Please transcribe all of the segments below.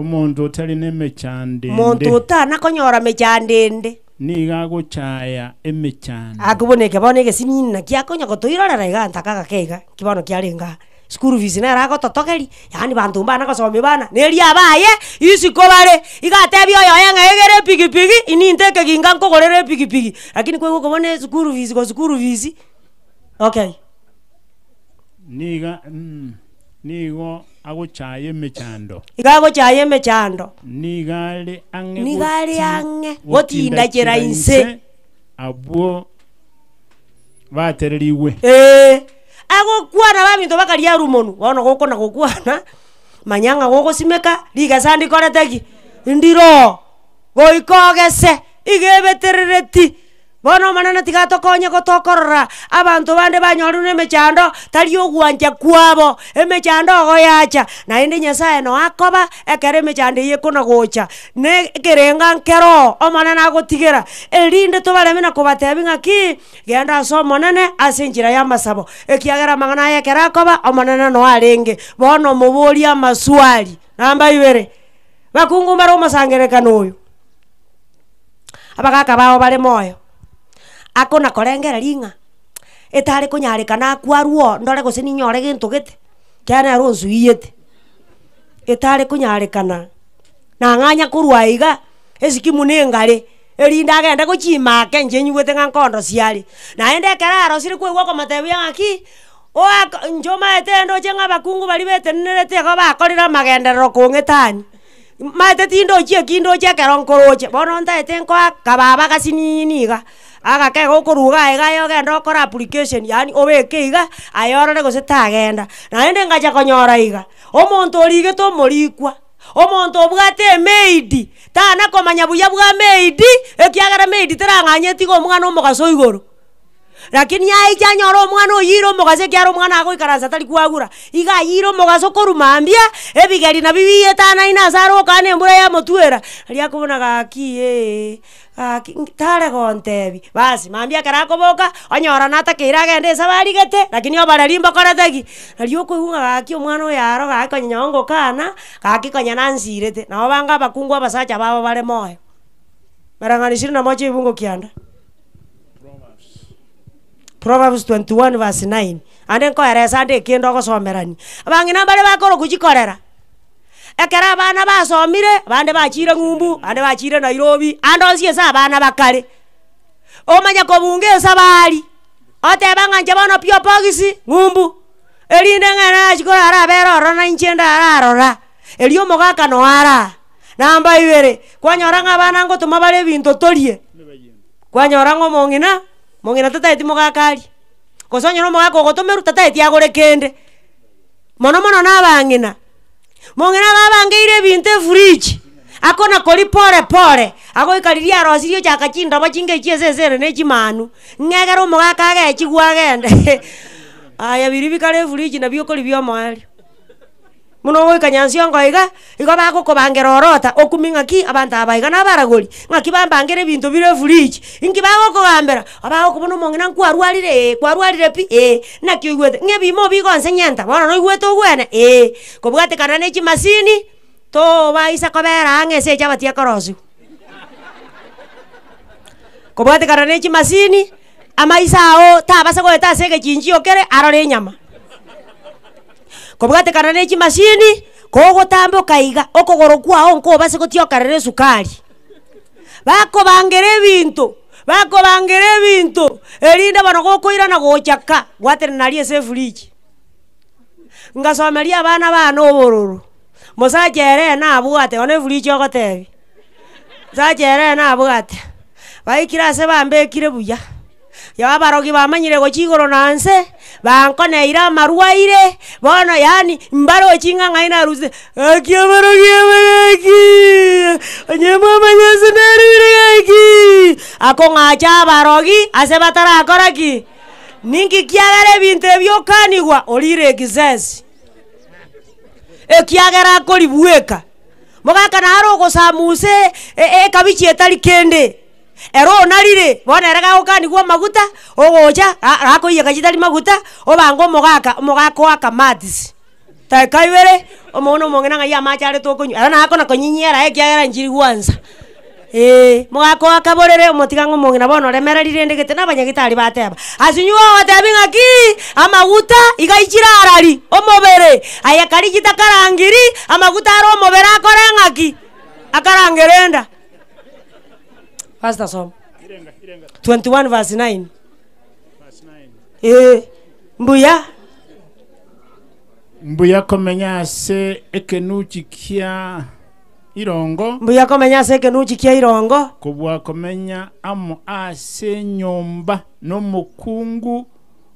Omonto otari nemechando ende. Omonto otana konyora mechando ende. Nigo agochaya emechando. Ake buna eke bono egesinini naki akonya gotoirorera iga ntaka agake iga, nki bono kiarenge aa. School fees nere agototogeria, yaani banto mbana gosomia bana, na eria abaye, isiko bare, iga atebia oyoye ng'a egere epikipiki, ininte ekeginga nkogorere epikipiki, lakini kwaigwa okobona eschool fees go school fees, okay. Niga nigo agochaya emechando. Iga agochaya emechando. Nigo are ang'e Nigo are ang'e gotindachera inse. Abwo batererigwe. Ee, agokwana baminto bakaria arumonu, bono gokona gokwana, manya ng'a gogosimeka, rigesa ndikorete ki? Ndiroo, goika ogese, iga ebeterereti. Bono Omonene tiga atokonye gotokorora abanto bande banyorire nemechando, tari ogwancha kwabo, emechando ogo yacha, naende Nyasaye noo akoba ekero emechando eye ekona gocha, na ekerenga nkeroo Omonene agotigera, erinde tobareme na kobatebia ng'aki, genda ase Omonene ase enchera y'amasabo, ekiagera amang'ana aya ekero akoba, Omonene noo arenge. Bono moborie amaswali, namba ibere, bakungu mbare omosangererekano oyo. Abagaka bao bare moyo, akona korengereria ng'a etare konyarekana akwarwe oo ndore gose ninyore gento gete, ekiagera nere onsuiyete, etare konyarekana nang'anya korwa aiga, esikimu na engare, erinde agende gochimaka inche nyigwete ng'a nkondosia are. Naende ekero arosire kwaigwa okomotebia ng'aki, oaka inche omanyete ndoche ng'a abakungu baria betenenerete igo bakorire amagenderero kong'etania. Maete tindochi eki ndoche ekero nkoroche, bono ntaete nkoa kababa gasinini iga, agake iga okoruga iga aye ogende okore application yaani obeke iga, aye orore gose tagenda. Naende ngacha konyora iga, omonto origete omorikwa, omonto obwate emaid, tana komanya buya bwa maid, ekiagera maid terang'anyeti iga omwana omogaso igoro. Lakini aiche anyore omwana oyiire omogaso ekiagera omwana agoikaransa tari kwagura, iga ayiire omogaso korwa mambia, ebigeri nabio bietanaine ase are gokana embura yamotwera, aria akobuna gaki eeh, gaki nki tare gontebia. Basi mambia ekero akoboka, onyora natakeire agende esabari gete, lakini oboreri mbokorete ki? Nario okoigwa ng'a gaki omwana oyo aro gaki konya nyago ngokana, gaki konya nansirete. Nabo bange abakungu abasacha babo bare moyo, barang'ani 21 ebungo kianda. Proverbs 21 verse 9, ande nkoeresa ande ekende ogosomerania. Abang'ina mbare bakorokwa chikorera, ekero abana basomire, abande bachire ng'umbu, abande bachire Nairobi, ande onsi ase abana bakare. Omanye kobunga esabari, oteba ng'a inche bono P.O. Box ng'umbu, erinde ng'ende nachia korara abere ororo na inche ndararora, erio omogaka noyo araa. Namba ibere, kwanyora ng'a abana ngotoma bare ebinto torie. Kwanyora ng'a omong'ina, omong'ina tataeti mogaka arie, gose onye na omogaka ogotomerwa tataeti agore kende, mono mono na abang'ina. Mong'ina babangeire ebinto efridge, akona koria pore pore, agoika riria arosirie ochaka chindobo chinge chia esese ere na echimanu, ng'a ekero omogaka agechigwa agende aya biria bikare efridge nabio okoria bia omoerio. Buna ogoika nyansiongo iga, igo bagokobangera orota, okumia ng'aki abanto aba iga nabaragori, ng'aki bambangere ebinto bire efridge, inki bagokogambera? Abagokobuna omong'ina nkwarwarire ee, kwarwarire pi ee, naki oigwete, ng'a ebimo bigonsenyenta, bono noigwete ogwene ee, kobwatekana ne chimasini, tobaisa kobera ang'e ase echabati ekorosiwa. Kobwatekana ne chimasini, amaiso ao tabasa goeta ase egechinchio kere arore enyama. Kobwatekana ne chimasini, kogotamboka iga, okogoro kwao nkobase gotiokerera esukari. Bakobangera ebinto, bakobangera ebinto, erinde bono gokoirana gocha ka, gwatenena aria ase efridge. Ngasomeria abana bane obororo, mosacha ere nabwate bono efridge ogotebia, mosacha ere nabwate, baikire ase bambekire buya. Abarogi bamanyire gochia igoro na nse, bankoneire amarwaire, bono yaani mbarochi ng'a ng'ai narusete, gaki abarogi aba gaki, onye mwamanya ase narure gaki, akong'acha abarogi ase batarakora ki? Ninki kiagera ebinto ebi okanigwa orire excess, ekiagera akoribweka, mogaka naro ogosamusa ekabichi etari kende. Ere onarire, bono ere gagokanigwa amaguta, ogocha ga gakoiyeka chitari maguta, obange omogaka, omogaka oaka matisi. Dakika ibere, omono omong'ina ng'ai amache are tokonywa, ere nakona konyinyera ekiagera nchiri gwansa, eh. Mogakoaka borere omotiga ng'a omong'ina bono oremereri rende gete na abanyagitari bateba, ase inwe ogotebi ng'aki, amaguta iga aichire arari omobere, aye karia chitakarangiri, amaguta are omobere akore ng'aki? Akarangere enda. Pastor soma. 21 verse 9. Eh, mbuya. Mbuya komenya ase ekenuchi kia irongo. Mbuya komenya ase ekenuchi kia irongo. Kobua komenya amo ase enyomba nomokungu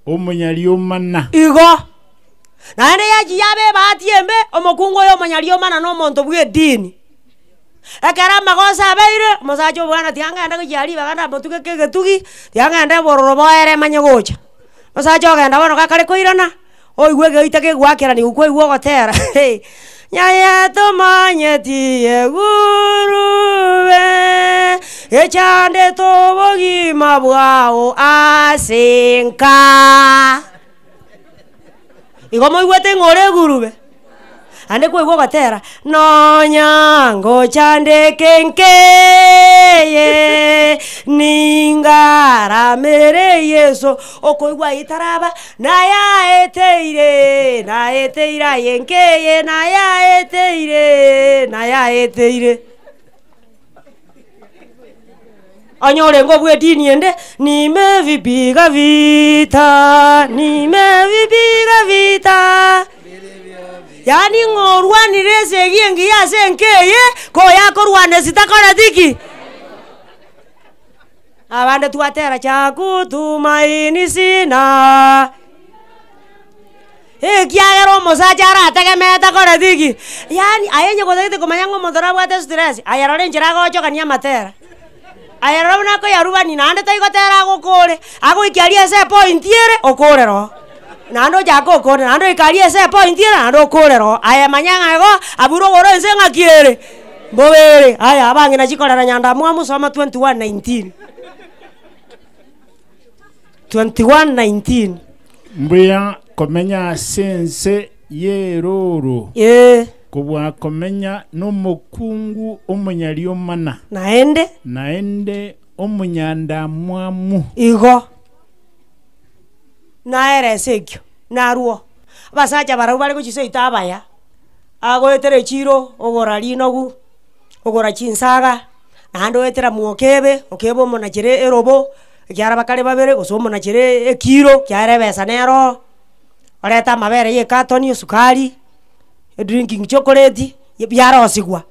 omonyariomana. Igo. Naende yachi yaba ebahati embe, omokungu oyo omonyariomana nomonto bw'edini. Ekero amagoso abeire, omosacha obwana tiga ngende gochia ribaga ndamotugeke egetugi, tiga ngende bororo boere manye gocha. Omosacha ogenda bono gakare koirana, oigwe egeita kegoakeraniwa kwaigwa ogotera Nyaye tomanyeti egurube, echandete obogima bwao ase nka. Igo moigwete ng'a ore egurube? Naende kwaigwa ogotera, nonya ngochandeke nkeye, ningaramerere Yeso, okoigwa ayio taraba, nayaeteire, naeteire aye nkeye, nayaeteire, nayaeteire. Onye orenge obw'edini ende, nimevipiga vita, nimevipiga vita. Yaani ng'a orwanire esegi engiya ase enka eye, koyakorwana esi takoreti ki? Abande twatera chakutumaini sina. Ekiagera omosacha arategemee takoreti ki? Yaani aye onye gotagete komanya ng'a omonto nabwate stress, aye rora enchera agochokania amatera. Aye rora buna akoyarubani naende taigotera agokore, agoikia aria ase epoint ere, okorera oo. Naende ochake okore, naende oike aria ase epoint ere, naende okorera oo. Aye manya ng'a igo, abwo rogoro ense ng'aki ere? Mbobe ere. Aya abang'ina chikorera nyandamwamu soma 21:19. 21:19. Mbuya komenya ase ense y'erooro. Ee. Kobua komenya nomokungu omonyariomana. Naende. Naende omonyandamwamu. Igo naere ase ekio narwo abasacha barabwo bare gochia seito abaya, agoetera echiro ogora rinogu, ogora chinsaga, naende oetera mwa okebe, okebe omonachere erobo, ekiagera bakare babere gose omonachere ekiro ekiagera ebesa nero oo, orete amabere ya ekatoni, esukari. Edrinking chocolate, biarosigwa.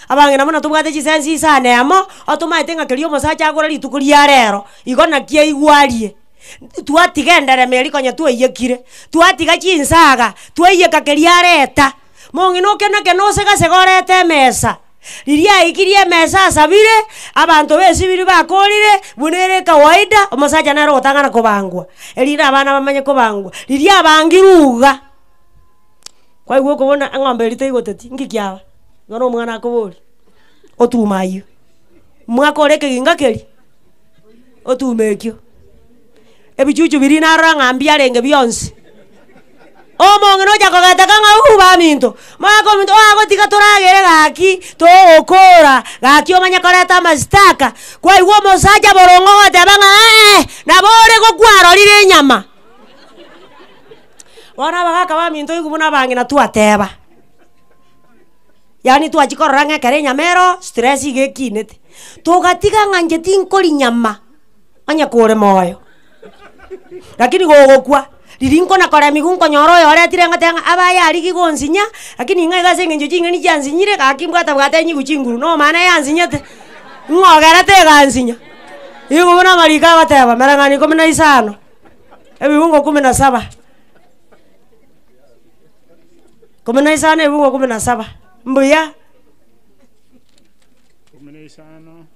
Abang'ina buna tobwate chisensi isano emo, otomaete ng'a keria omosacha agora rituko ria rero, igo naki aigwe arie. Twatiga enderema eria konya twaiyekire, twatiga chinsaga, twaiyeka keria areta, mong'ina oke nake nosegasega orete emesa, riria aikirie emesa asabire, abanto ba esibiri bakorire, buna ere ekawaida, omosacha nere ogotang'ana kobangwa, erinde abana bamanye kobangwa, riria abangirwe iga. Kwaigwa okobona eng'ombe eria teigoteti, nki kiaba? Igo na omwana akoboria, otume aywo, mwakora ekeginga keria, otume ekio. Ebichuchu biria narora ng'a mbiarenge bionsi, omong'ina ocha kogeteka ng'a uu baminto, omogaka ominto oagotiga toragere gaki, togokora, gaki omanye koreta amasitaka, kwaigwa omosacha boronge ogoteba ng'a eh, nabo ore gokwarorire enyama. Bono abagaka baminto oigwe buna abang'ina twateba, yaani twachia korora ng'a ekero enyama ero stress iga ekinete, togatiga ng'a inche tinkoria nyama onye kore moyo, lakini gogokwa, riria nkona koremiwa nkonyora oyo oretire ngoteba ng'a abaye arigie gonsinya, lakini ng'a iga ase eng'encho ching'eni chiansinyire gaki mbwata bwate nyigwe chinguru nomana yansinyete, ng'ogerete egansinya. Igo buna amariko agoteba, mereng'anio ikomi na isano. Ebiungo kumi na saba, kumi na isano ebiungo kumi na saba, mbuya?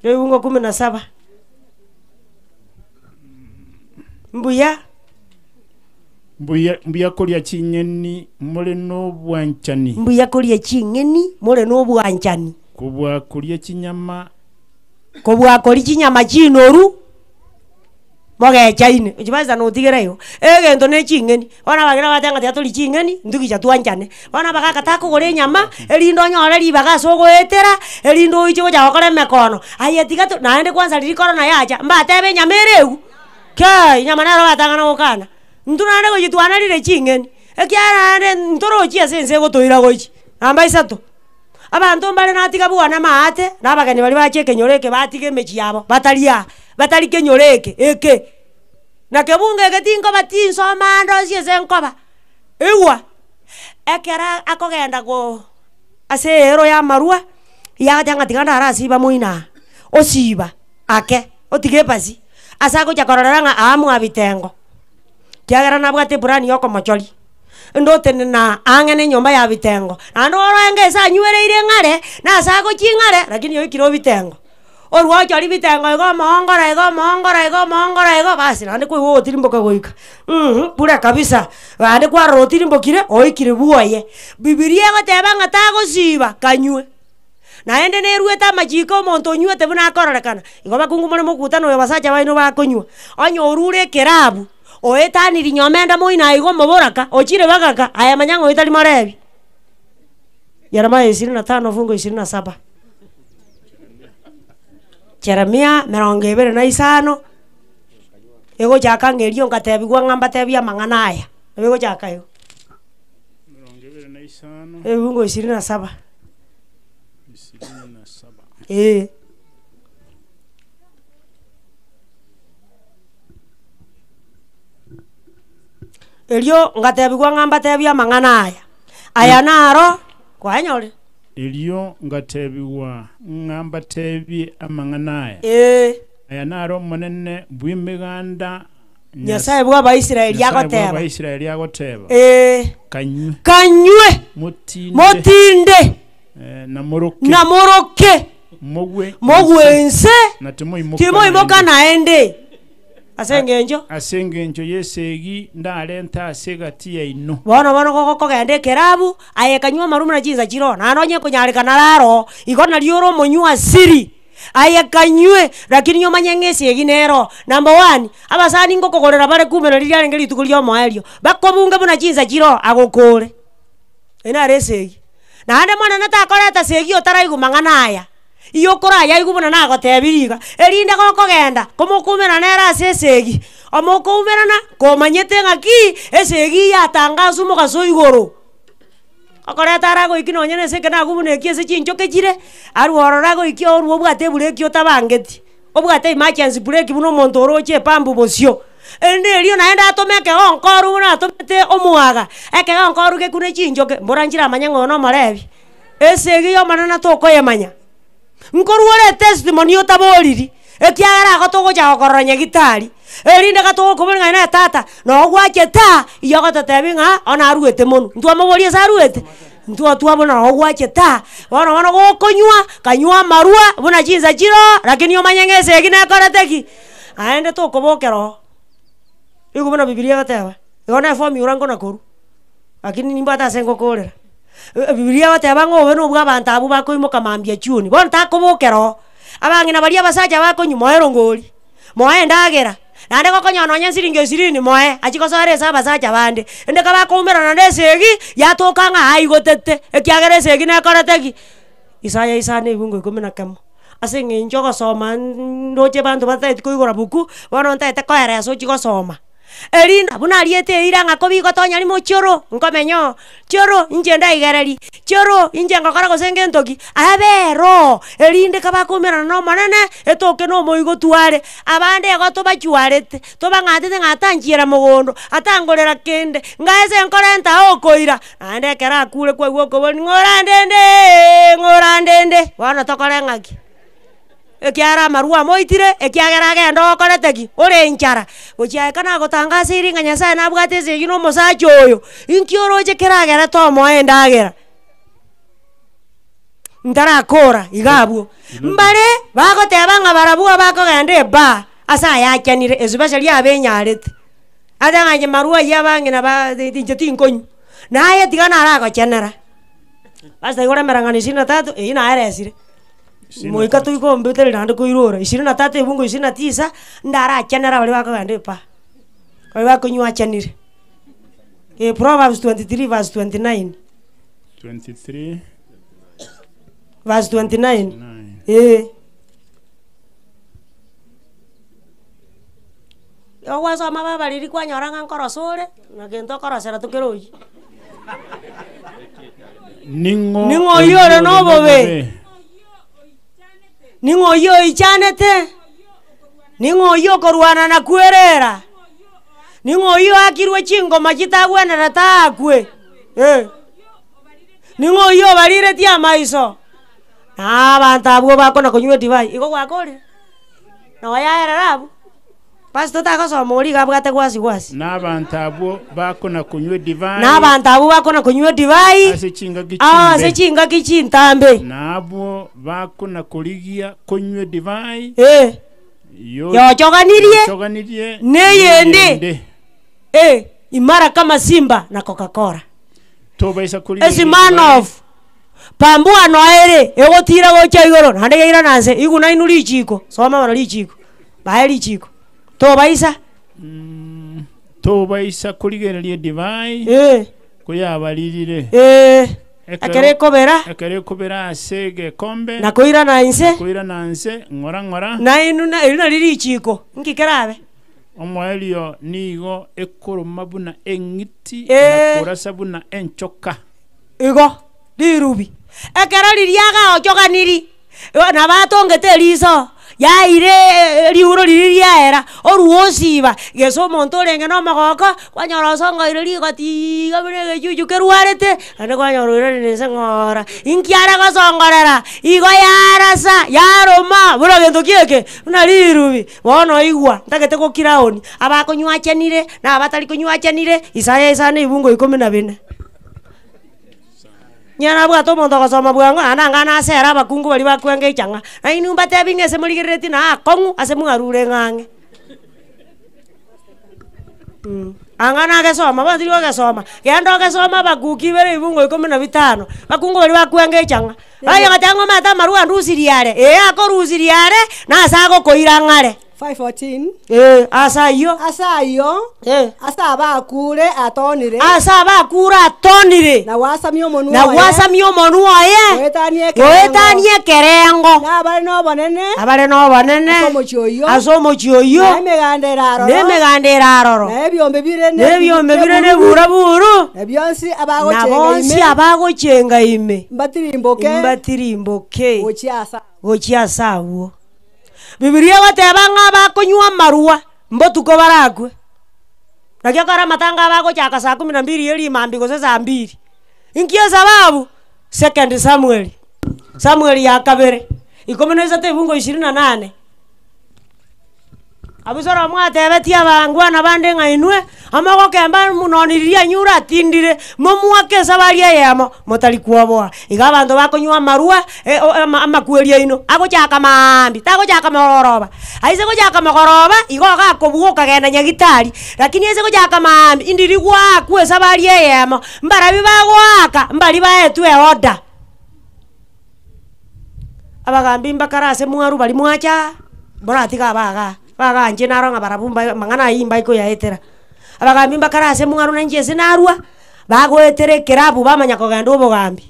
Ebiungo kumi na saba, mbuya? Mbuya, mbuya koria chinyeni more nobwanchani. Mbuya koria ching'eni more nobwanchani. Kobua koria chinyama. Kobua koria chinyama chinoru. Mogechaine, inche pastor notigere igo, egento ne ching'eni, bono abageni bagateba ng'a tiga torie ching'eni, intwe gicha twanchane. Bono abagaka takogora enyama, erinde onyore ribaga ase ogoetera, erinde oiche gocha gokora emekono, aye tiga to naende kwanza riria korona yacha, mbatebe enyama ere egu, kei enyama nero batang'ana gokana. Intwe naende gochia twanarire ching'eni, ekiagera naende ntorochi ase ense egotoira gochia, namba isato. Abanto mbare natiga bwane amaate, na abageni baria bache ekenyoro eke batiga emechie yabo, batari aa, batari kenyoro eke eke. Na kebungo eke tinkoba tinsoma ande onsi ase nkoba, igwa, ekero akogenda go ase eero ya amarwa, yagoteba ng'a tiga ndarasiba moino aa, osiba ake, otiga epasi, ase agocha kororera ng'a aa mwabitengo, kiagera nabwate eplan ya okomochoria. Ndotenena ang'e nenyomba ya bitengo, naende orenge ase anywereire ng'are, na ase agochia ng'are, lakini oikire obitengo. Orwa ochori bitengo iga omoongora iga omoongora iga omoongora igo, basi naende kwaigwa ogotirimboka goika mh bure kabisa, naende kwarora otirimbokire, oikire bwoye. Bibilia egoteba ng'a tagosiba, kanywe. Naende neruete amachiko omonto onywete buna akororekana, igo bakungu more mokutana oyo basacha baino bakonywa, onye orure ekerabu. Oetanirie nyomenda moino aiga omoboraka, ochire bagaka, aye manya ng'a oyo tari morebi. Yeremia ishirini na tano fungu ishirini na saba. Jeremia merongo ebere na isano, egochaka ng'a erio ngatebigwa ng'a mbatebie amang'ana aya, nabo egochaka igo. Emerongo ebere na isano. Ebifungu ishirini na saba. Ishirini na saba. Eh. Erio ngatebigwa ng'a mbatebie amang'ana aya, aya naro kwanyorire. Erio ngatebigwa ng'a mbatebie amang'ana aya, Ee. aya naro Omonene bw'Emeganda, Nyasae bw'Abaisraeli Nyasae agoteba. bw'Abaisraeli agoteba, Ee. Kanywe, Kanywe, motinde, motinde, eh, na moroke, na moroke, mogwe mogwe inse, na timoimoka timoimoka naende. naende. Ase engencho. Ase engencho y'esegi ndarente ase egati yaino. Bono bono gogokogenda ekerabu, aye kanywa amaruma na chinsa chire oo, naende onye konyarekana rara oo, igo nario ore omonywa asiri, aye kanywe, lakini omanye ng'a esegi nere oo. Number one, abasani ngokogorera bare kumbe nario riarenge rituko ria omoerio, bakobunge buna chinsa chire oo, agokore. Eye naro esegi. Naende monene takoreta segi otaraigwa mang'ana aya. Igo okorayaigwe buna nagotebirie iga, erinde gokogenda komokoumera nere ase esegi, omokoumerana komanyete ng'aki esegi yatangaswa omogaso igoro. Okoreta aragoikia nonye na ase ekenagu buna eki ase chinchoke chire, arwe ororo agoikia orwe obwate ebureki otabangeti, obwate emergency brake buna omonto oroche epampu bosio. Erinde erio naende atome ekegonkoru buna atomete omwaga, ekegonkoru gekune chinchoke, mbora nchiramanye ng'a oyo nomorebi. Esegi y'Omonene tokoyemanya. Nkorwa ore etestimony otaboriri, ekiagera igo togocha gokorora nyagitari, erinde iga togokoboria ng'a nere tata, noo gwachete aa, igo ogototebia ng'a one aruete monwe. Ntwamoboria ase aruete? Intwe twabuna noo gwachete aa, bono bono gokonywa, kanywa amarwa buna chinsa chire oo, lakini omanye ng'a esegi nekorete ki? Naende tokobokera oo, igo buna bibilia egoteba, igo na eformula nkona korwa, lakini nimbwate ase ngokorera. Bibilia egoteba ng'a obe nobwa abanto abwo bakoimoka mambia chioni, bono takobokera oo. Abang'ina baria abasacha bakonywa moe erongori, moe endagera, naende gokonyora nonye siringi ishirini moe, achie gosoera ase abasacha bande. Rende kabakoumerana na esegi, yatoka ng'a aigotete, ekiagera esegi nekorete ki? Isaya isano ebungo ikomi na kemo. Ase eng'encho ogosoma ndoche abanto batageti koigora buku, bono ntagete koeresa ochie gosoma. Erinde buna ariete eira ng'a kobigotonya rimo chioro, nkomenya oo, chioro inche ndaigererie, chioro inche ngokora gose ngento ki, abe ero, erinde kabakoumerana na omonene, etoke na omoigo tware. Abande igo tobachwarete, tobang'atete ng'a atanchiera mogondo, atangorera kende, ng'a ase nkorenta aa okoira, naende ekero akure kwaigwa okoboria ng'a orandendeee, ng'a orandende, bono tokore ng'aki? Ekiagera amarwa amoitire, ekiagera agende okorete ki? Ore enchara. Gochia eka nagotangaseirie ng'a Nyasaye nabwate esegi na omosacha oyo, inki oroche keragere tomoe endagera? Ntarakora iga abwo. Mbare bagoteba ng'a barabwo abakogenda ebaa ase ayachanire especially abenyarete. Ase ng'a inche marwa ayio abang'ina ba inche tinkonywa, naye tiga naragochenera. Pastor igoro emereng'anio ishirini na tatu, eyio naeresire. Moika toikombetereri naende koirora, ishirini na tatu ebungo ishirini na tisa, ndarachenera baria bakogenda epaa, baria bakonywachanire. Eh, Proverbs 23 verse 29. 23 Verse 29. 9. Eh. Igo gwasoma babariri kwanyora ng'a nkorosa ore, na gento okorosera tokere oyio. Ning'o Ning'o oyio ore nobobe? Ning'o oyio oichanete? Ning'o oyio okorwana na kwerera? Ning'o oyio oakirwe chingoma chitagwenerete aakwe? Eh. Ning'o oyio obariretie amaiso? Na abanto abwo bakona konywa edivai, igo gwakorire? Nonya yaerera abwo. Pastor tagosoma oria iga abwate gwasi gwasi. Na abanto abwo bakona konywa edivai. Na abanto abwo bakona konywa edivai. Ase chingaki Ase chimbe. chingaki chintambe. Na abwo bakona korigia konywa edivai. Eh. Yo- Yochoganirie. Yochoganirie Neyende. neyende. Eh, imara kama simba na Coca-Cola. Tobaisa korigia Esimanoff. Pambua noere egotiira gochia igoro, naende yairana nse, igwa nainwe richiiko, soma bono richiiko, bae richiiko, tobaisa. Tobaisa korigereria edivai Ee, koyabaririre, ee, ekero ekobera ekero ekobera ase egekombe, na koirana inse, koirana nse ng'ora ng'ora. Nainwe na eri nari richiiko, nki kerabe? Omoerio nigo ekoroma buna eng'iti, Ee. na korasa buna enchoka. Igo, rirubi, ekero riria agaochoganiri, nabo atongete eriso, yaire riuro riria riaera, orwa osiba, gese omonto orenge na omogoko, kwanyora osongoire rigoti iga buna egechuchu kerwarete, naende kwanyora oiranire inse ng'ora. Inki are gosongorera? Igo yarasa, yaroma, buna gento ki eke? Buna rirubi. Bono igwa, ntagete gokiraoni, abakonywachanire, na abatari konywachanire, Isaya isano ebungo ikomi na bine. Onye nabwate omonto ogosoma bwango, naende anga nasere abakungu baria bakwenga echang'a, na inwe mbatebi ng'a ase morigereretie na akong'u ase mwarure ng'a ang'e. Anga nagesoma, bono tiri gogesoma, genda ogesome abakuki ibere ebibungo ikomi na bitano, bakungu baria bakwenga echang'a, baye goteba ng'a omanyete amarwa andusirie are, ee akorusirie are, na ase agokoira ng'are. 5:14 Ee, ase ayio. Ase ayio, Ee. ase abakure atonire. Ase abakure atonire. Na gwasamia omonwa Na oye. gwasamia omonwa oye. Goetania ekerengo. Goetania ekerengo. Na abare nobonene. Abare nobonene. Ase omochie oyio. Ase omochie oyio. Na emeganda ere aroro. Na emeganda ere aroro. Na ebiombe bire Na ebiombe bire neburaburu. Na bionsi Na abagochenga bonsi ime. abagochenga ime. Mbatirimboke. Mbatirimboke. Gochia ase. Gochia ase abwo. Bibilia egoteba ng'a abakonywa amarwa mbotuko barakwe. Naki ekero amatanga abo agochaka saa kumi na mbili ya rimambia gose saa mbili. Inki esababu? Second Samuel, Samuel ya kabere, ikomi na isato ebungo ishirini na nane. Abusalomu atebetie abangwana bande ng'a inwe, amogokemba nonye riria anyure atindire, momoake esabari eyemo, motari kwoboa. Iga abanto bakonywa amarwa, amakweri aino, agochaka maambia, tagochaka mogoroba. Aise gochaka mogoroba, igo ogakobua okagenda nyagitari, lakini aise gochaka maambia, indiri gwaakwa esabari eyemo, mbarabio bagoaka, mbari baetwe eorder. Abagambi mbakare ase mwarwa baria mwacha, moratiga abe igaa, bagaa inche naro ng'a barabwo mba amang'ana aywo mbai koyaetera. Abagambi mbakare ase mwarwa na inche ase narwa, bagoetera ekerabu bamanya kogenda obogambi.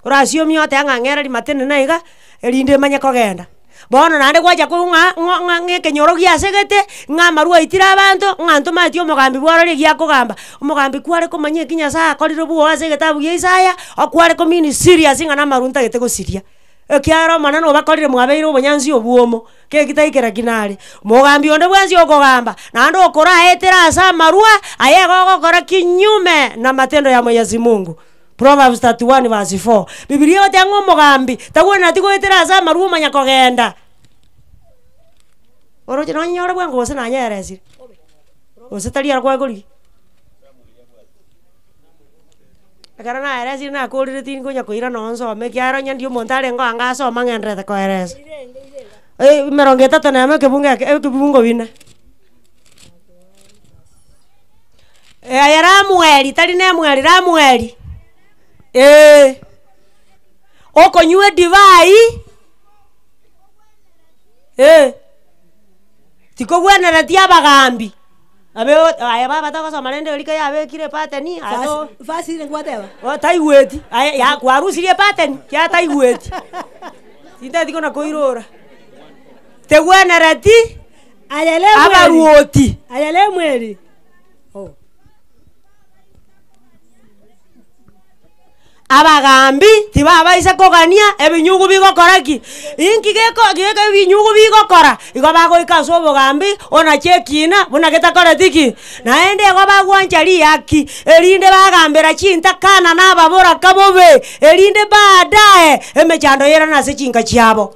Orasiomie oteba ng'a ng'era rimatene na iga, erinde manye kogenda. Bono naende gwacha korwa ng'a ng'o ng'a ng'a ekenyoro giasegete, ng'a amarwa aitire abanto, ng'a ntomaeti omogambi bwarore egia akogamba. Omogambi kware komanya eki Nyasaye akorire bwogo ase egetabu gia Isaya, okware komini serious ng'a namarwa ntagete gosiria. Ekiagera Omonene obakorire mwabeire obonyansi obwomo, keki taikera ki nare. Mogambi onde bwensi okogamba, naende okoraetera ase amarwa, aye igo ogokora kinyume na matendo ya Mwenyezi Mungu. Proverbs 31 verse 4. Bibilia egoteba ng'a omogambi tagwenereti goetera ase amarwa omanya kogenda. Oroche nonyore bwango gose nanyeresire, gose tari aro kwakorigia. Ekero naeresire nakorire tinkonya koira nonye nsome ekiagera onye ndi omonto arenge anga asoma ng'endererete koeresa. Emerongo etato na emo ekebungo eke ekebungo bine. Aye Ramueli, tari Nemueli, Ramueli, ee, okonywa edivai. Eh, tikogwenereti abagambi, abe aye baba togosoma rende erika yabekire epattern aye to Fasi fasi ere gwateba. Oh taigweti, aye ya kwarusirie epattern kiagera taigweti, tintageti kona koirora. Tegwenereti Aye Lemueli. abaruoti. Aye Lemueli. Oh. Abagaambi tibabaisa kogania ebinyugu bigokora ki? Inki geko geke ebinyugu bigokora? Igo bagoika ase obogambi, onache ekina buna getakoreti ki? Naende igo bagwancha riaki, erinde bagambera chintakana na ababoraka bobe, erinde baadaye emechando yairane ase chinka chiabo.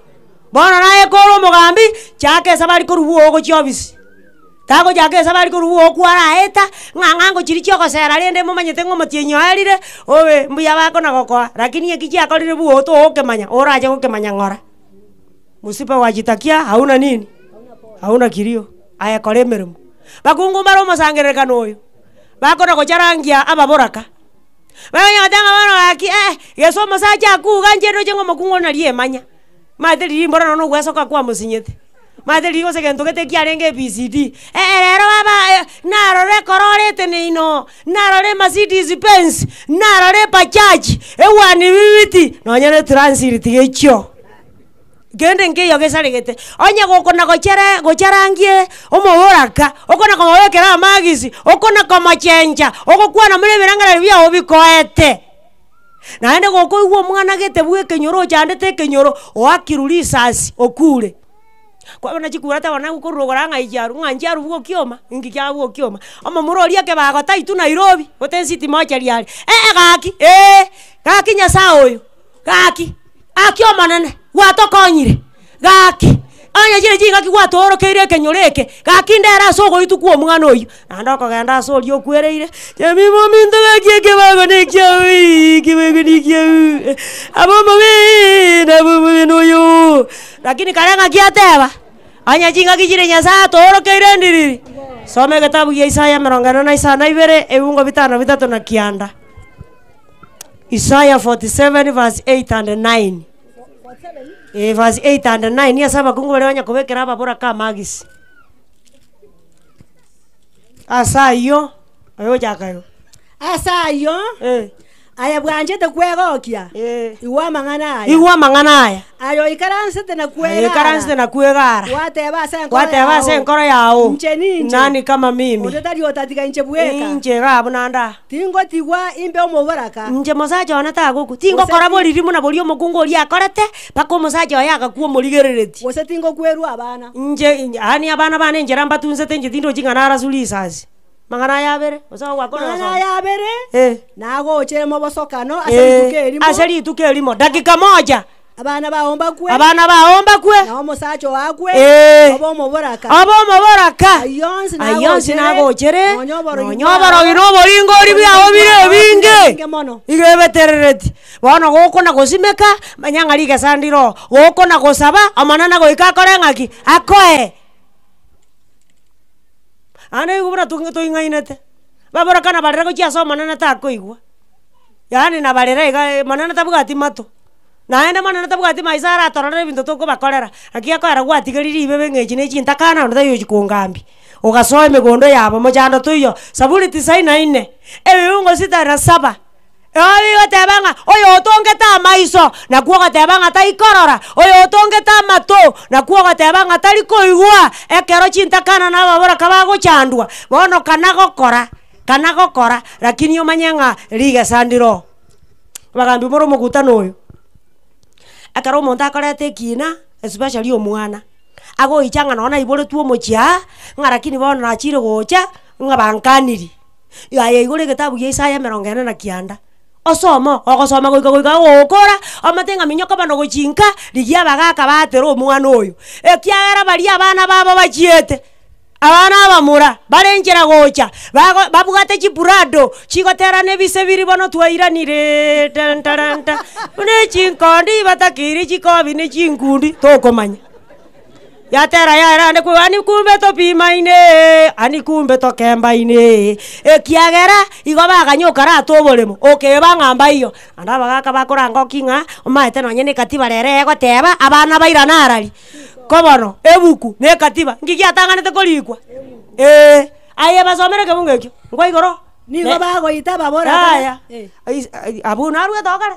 Bono naye kore omogambi, chaka esabari korwa bwogo gochia ofisi. Tagochaka esabari korwa bwogo kwaraeta, ng'a ng'a ngochiria chiogosera rende momanyete ng'a omotienyi oerire, obe mbuya bakona gokoa, lakini eki chiakorire bwogo togokemanya, orache gokemanya ng'ora. Msiba wajitakia hauna nini? Hauna kilio, aye kora emeremo. Bakungu mbare omosangererekano oyo, bakona gocharangia ababoraka, bakonyora goteba ng'a bono gaki eh, gese omosacha akuga inche ndoche ng'a omokungu one naria emanya. Omanyete riria mboro nonya ogwesoka kwamosinyete, omanyete riria gose gento gete kiarenge ABCD, eh rero baba narora ekorora eteneino, narora emercedes benz, narora ebajaji, ewani bibiti, nonya na etransit tiga echio. Kende nkeiyo gesaregete, onye gokona gochere gocharangie omoboraka, okona komobekera amagisi, okona komochencha, ogokwana buna ebirengererio biago bikoete. Naende gokoigwa omwana gete bw'ekenyoro ochandete ekenyoro, oakirwe risasi okure. Kwabana chikura taba naye okorwa ogora ng'a ichiaru ng'a nchiaru bwa okioma, inki kia bwa okioma. Omomura oria ekebago taitwe Nairobi, gote esiti mochari are, eh gaki eh, gaki nyasaye oyo, gaki, gaki omonene, gwatokonyire. Gaki, onye chire chingaki gwatoorokeire ekenyoro eke, gaki ndere ase ogoitwa kw'omwana oyio. Naende okogenda ase oria okwereire, Jemima ominto gaki ekebago nekiao ii, ekebago nekiao, abe omobe nabe omobe noyo. Lakini kare ng'aki ateba, onye chingaki chire Nyasaye atoorokeire ndiriri, soma egetabu gia Isaya emerongo ene na isano na ibere, ebibungo bitano bitato na kianda. Isaya 47 verse 8 and 9. Eh, verse 8 and 9 ase abakungu baria banya kobekera ababoraka amagisi. Ase ayio, oyogochaka igo. Ase ayio, Eh, aye bwanchete kwegokia, eh. igwa amang'ana aya. Igwa amang'ana aya. Aye oikaransete na Aye oikaransete kwegara, na kwegara. gwateba ase enkoro Gwateba ase yao, enkoro yao. Inche ninche. Nani kama mimi. Onde tari otatiga inche bweka. Inche iga abwo naende aa. Tingotigwa imbe omoboraka. Inche mosacha one tagokwa, tingokora boriri buna boria omokungu oria akorete, mpaka omosacha oye agakwa omorigereretie. Gose tingokwerwa abana. Inche inche yaani abana bane enchera mbatunsete inche tindochi ng'a naraswe risasi. Amang'ana aya abere, gose ogwakora Amang'ana gosoma. aya abere, Eh. nagochere mobosokano ase rituko Eh, erimo. ase rituko erimo, dakika moja. Abana bao mbakwe. Abana bao mbakwe. Na omosacha oo akwe. Ee. Obe omoboraka. Obe omoboraka. Ayio onsi Ayio onsi nagochere, nagochere, nonya oborogi nonya bwao. oborogi na oboringori bwao bire ebinge. Ebinge mono. Igo ebeterereti. Bono gokona gosimeka, manya ng'a rigesa ndire oo. Gokona gosaba, Omonene goika akore ng'aki? Akoe. Naende nigo buna toing'ainete, baboraka nabarere gochia ase Omonene takoigwa. Yaani nabarere iga Omonene tabwati mato. Naende monene tabwati maiso aratororere ebinto tokobakorera, naki akoera gwatigeria ribebe ng'a echi ne chintakana onde taiyo ochi kongambia. Ogasoa emegondo yabo mochando toiyo, Zaburi tisaini na inne, ebiungo sita na saba, ego bigoteba ng'a oyo otongete amaiso, nakwo ogoteba ng'a taikorora, oyo otongete amato, nakwo ogoteba ng'a tari koigwa, ekero chintakana na ababoraka bagochandwa, bono kana gokora, kana gokora, lakini omanye ng'a rigesa ndire oo. Abagambi more omokutano oyo, ekero omonto akoreta ekina, especially omwana, agoicha ng'a nonye naiboretwe omochie aa, ng'a lakini bono nachire gocha, ng'a bankaniri. Aye igoro egetabu gia Isaya emerongo ene na kianda, osome ogosoma goika goika ogokora, omanyete ng'a minyoka bono gochia nka, rigia abagaka batere omwana oyo, ekiagera baria abana babo bachiete. Abana abamura bare nchera gocha, bago babwate chiprado chigoterana ebise biria bono twairanire tantaranta, buna echinkondi batakeire chikobi na chinkundi tokomanya. Yatera yaera ande kwe ani kumbe topimaine ani kumbe tokembaine ekiagera igo baganya okarata oboremo, okeba ng'a mbaiyo. Naende abagaka bakorangoki ng'a omanyete nonye na ekatiba rero egoteba, abana bairane arari. Ko bono, ebuku na ekatiba, nki giatang'anete korikwa? Eeh, aye basomere ekebungo ekio, nkwa igoro. Nigo Ne- bagoita babora Yaya, Eh. is- ai- abwo narwete oo kare.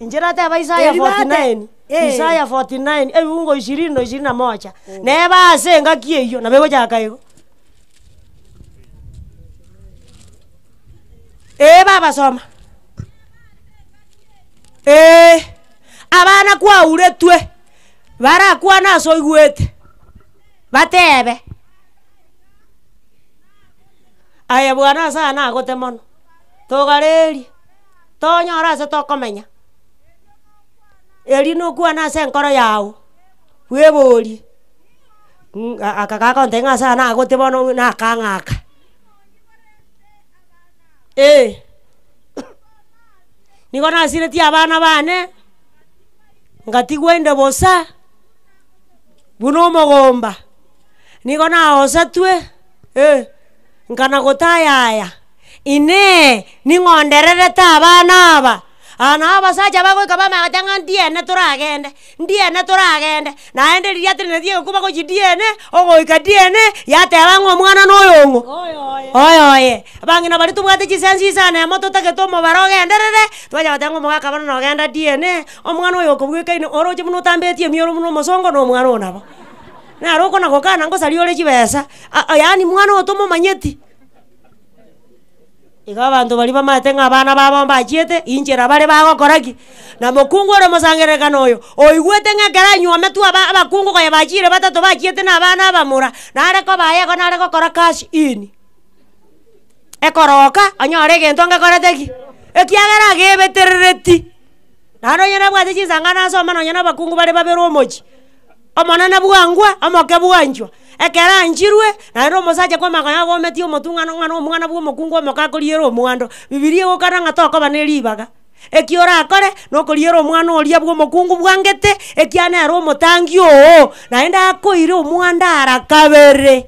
Inche nateba Isaya Eri bate- 49, eh. Isaya 49, ebibungo ishirini na ishirini na moja, neba ase engaki eyio, nabo egochaka igo. Ee babasoma, ee, abana kwauretwe, barakwane ase oigwete, batebe, aye bwana ase aya nagote mono, togarerie, tonyore ase tokomenya, erio nokwane ase enkoro yago, bweborie aka gakontebia ng'a ase aya nagote bono nakang'aka. Eh, nigo nasiretie abana bane, ngatigwa inde bosa, buna omogomba, nigo naosetwe, eh, nkana gotayaya, inee, ning'o ondererete abana aba? Aa nabo abasacha bagoika bamanya goteba ng'a ndiene toragende, ndiene toragende, naende riria atenenetie egekuba gochia DNA, ogoika DNA, yateba ng'a omwana na oyo ong'o? Oyoye. Abang'ina baria tobwate chisensi isano emo totagete omobaro ogenderere, twacha goteba ng'a omogaka bono nogenda DNA, omwana oyo okobwekaine oroche buna otambetie emioro buna omosongo na omwana oyo nabo. Nere okona gokana ngosaria ore chibesa, aa yaani mwana oyo tomomanyeti. Igo abanto baria bamaete ng'a abana babo mbachiete, inchera bare bagokora ki? Na mokungu ore omosangererekano oyo, oigwete ng'a ekero anywometwe aba abakungu konya bachiire batato bachiete na abana abamura, nare koba aye igo nare gokora cash in. Ekoroka, onyore egento ngekorete ki? Ekiagera agebeterereti. Naende onye nabwate chinsang'ana asome nonye na abakungu bare babere omochie. Omonene bwangwa, omoke bwanchwa. Ekero anchirwe, naende omosacha kwamanya konya agometie omotwe ng'a ng'a na omwana bwa omokungu omoke akoriera omwando. Bibilia egokana ng'a tokoba na eribaga. Eki orakore, na okoriera omwana oria bwa omokungu bwangete, ekiagera nere omotangi oo, naende akoire omwando ara kabere.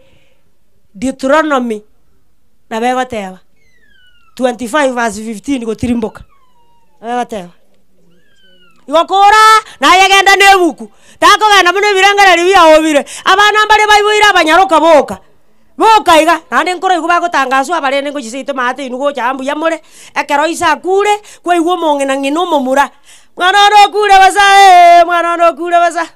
Deuteronomy, nabo egoteba, 25 verse 15 gotirimboka, nabo egoteba. Igo kora, naye genda na ebuku, takogenda buna ebirengererio biao bire. Abana mbare baiboire abanyaroka boka, boka iga, naende nkoroigwa bagotangaswa abarende ngochia seito maate inwe gocha aa mbuya more, ekero ise akure, kwaigwa omong'ina ng'ina omomura, mwana one okure bosa eh, mwana one okure bosa.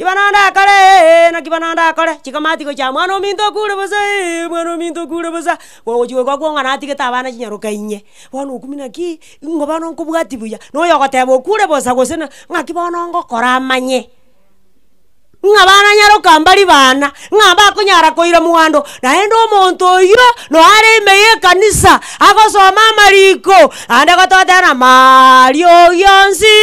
Naki bono ndakore ee, naki bono ndakore, chikamati gochia aa, mwana ominto okure bosa ee, mwana ominto okure bosa, gogochia goika okwo ng'a natigete abana chinyaroka inye, bono okumia naki, ng'o bono nkobwati buya, na oyo ogoteba okure bosa gose na ng'aki bono ngokora amanye, ng'a bana nyaroka mbari bana, ng'a mbakonyara koira mwando, naende omonto oywo noyo are ime ya ekanisa, agosoma amariko, naende gototeba ng'a mariogi onsi.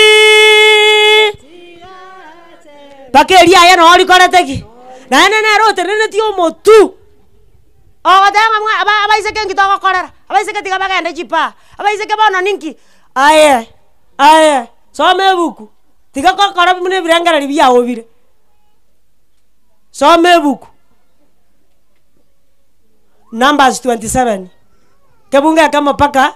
Mpaka eria aye noo rikorete ki? Naende nere otenenetie omotu, ogoteba ng'a mwa aba abaiseke nki togokorera, abaiseke tiga bagende chipaa, abaiseke bono ninki? Aye, aye, soma ebuku, tiga gokora buna ebirengererio biago bire, soma ebuku. Numbers 27, kebungo ekemo mpaka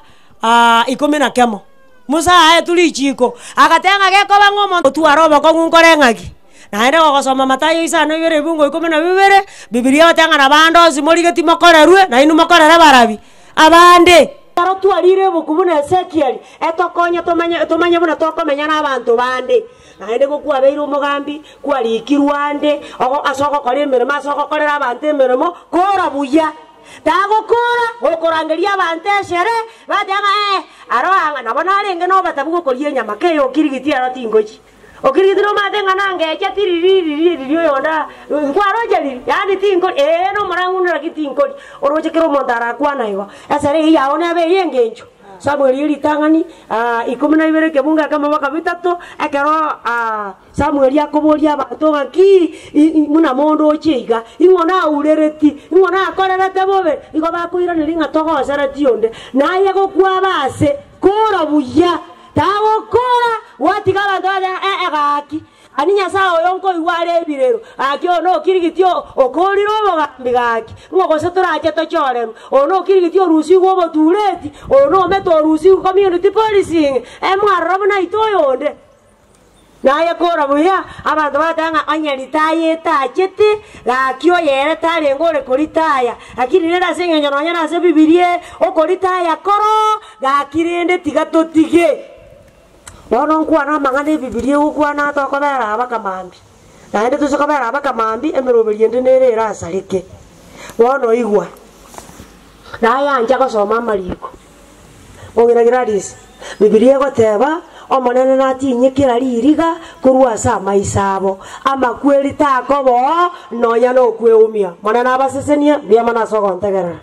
ikomi na kemo. Musa aetwe richiiko, agateba ng'a gekoba ng'a omonto otware obokong'u nkore ng'aki? Naende gogosoma Mathayo isano ibere ebungo ikomi na bibere, Bibilia egoteba ng'a na abande onsi morigetie mokorerwe, nainwe mokorere barabi? Abande. Ekero twarire ebuku buna Ezekieli, etokonye tomanye tomanye buna tokomenya na abanto bande. Naende gokwabeire omogambi, kwarikirwe ande, ogo ase ogokora emeremo ase ogokorera abanto emeremo, kora buya. Tagokora, gokorangeria abanto eshere, bateba ng'a ee, aro aa nabo narenge nobota bw'okoria enyama, kei okirigiti ero tingochi. Okirigiti nomanyete ng'a nangecha tiriri riri riri oyonde aa, nkwaroche riri, yaani tinkori, ee nomorang'u naki tinkori. Oroche kera omonto arakwane igo, esere eyio yao nebe eye engencho. Samueli eritang'ani, ikomi na ibere ekebungo ekemo mpaka bitato, ekero Samueli akoboria abanto ng'a ki buna mondoche iga, ing'o naurereti, ing'o nakorerete bobe? Igo bakoiraneria ng'a togosereti onde. Naye gokwaba ase kora buya, tagokora gwatiga abanto bateba ee gaki, ani Nyasae oyo nkoigwa are ebirero, gaki oyo nokirigiti okorire obogambi gaki, ng'o gose torache tochorerwe, oyo nokirigiti orusigwe obotureti, oyo nomete orusigwe community policing, emwarora buna aito oyonde. Naye kora buya, abanto bagateba ng'a onye ritaya etachete, gaki oyere tarenge ore koritaya. Lakini rende ase eng'encho nonya nase Bibilia okoritaya koroo, gaki rende tiga totige. Bono nkwane amang'ana Ebibilia egokwana tokobera aba kamambia. Naende tose kobera aba kamambia, emeroberi ende nere erasareke. Bono igwa, naye ancha gosoma amariko. Mong'ina Gladys, Bibilia egoteba, Omonene natinye kera ririga korwa ase amaiso abo, amakweri takoba oo nonya nokweumia. Monene abasesenie, mbuya mono ase ogontegerera.